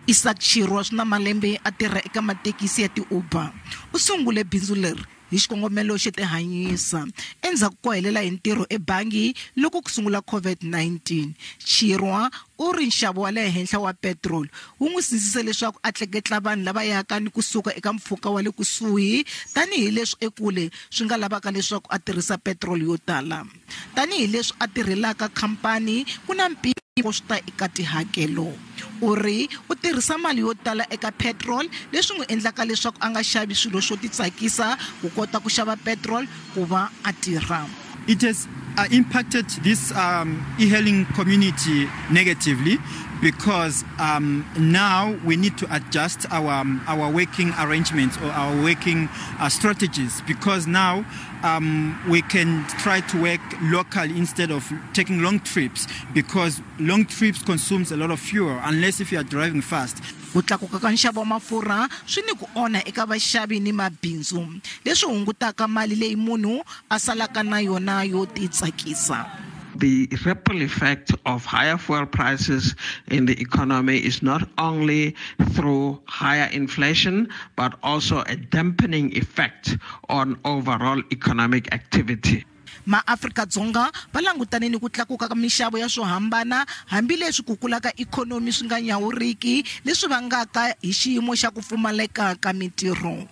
Isaac Chirwa swi na malembe a tirha eka mathekisi ya ti-Uber. U sungule bindzu leri hi xikongomelo xo tihanyisa endzhaku ko helela hi ntirho ebangi loko ku sungula COVID-19. Chirwa u ri nxavo wa le henhla wa petiroli wu n'wi sindzise leswaku a tleketla vanhu lava yaka ni kusuka eka mpfhuka wa le kusuhi, tanihileswi ekule swi nga lavaka leswaku a tirhisa petiroli yo tala. Tanihileswi a tirhelaka khampani, ku na mpimo loko swi ta eka tihakelo. U ri u tirhisa mali yo tala eka petiroli, leswi n'wi endlaka leswaku a nga xavi swilo swo titsakisa ku kota ku xava petiroli ku va a tirha. It has impacted this e-hailing community negatively because now we need to adjust our working arrangements or our working strategies, because now we can try to work local instead of taking long trips, because long trips consumes a lot of fuel unless if you are driving fast. Ku tlakuka ka nxavo wa mafurha swi ni ku onha eka vaxavi ni mabindzu, leswi hungutaka mali leyi munhu a salaka na yona yo titsakisa. The ripple effect of higher fuel prices in the economy is not only through higher inflation, but also a dampening effect on overall economic activity. MaAfrika-Dzonga va langutane ni ku tlakuka ka minxavo ya swo hambana, hambileswi ku kula ka ikhonomi swi nga nyawuriki, leswi vangaka hi xiyimo xa ku pfumaleka ka mitirho.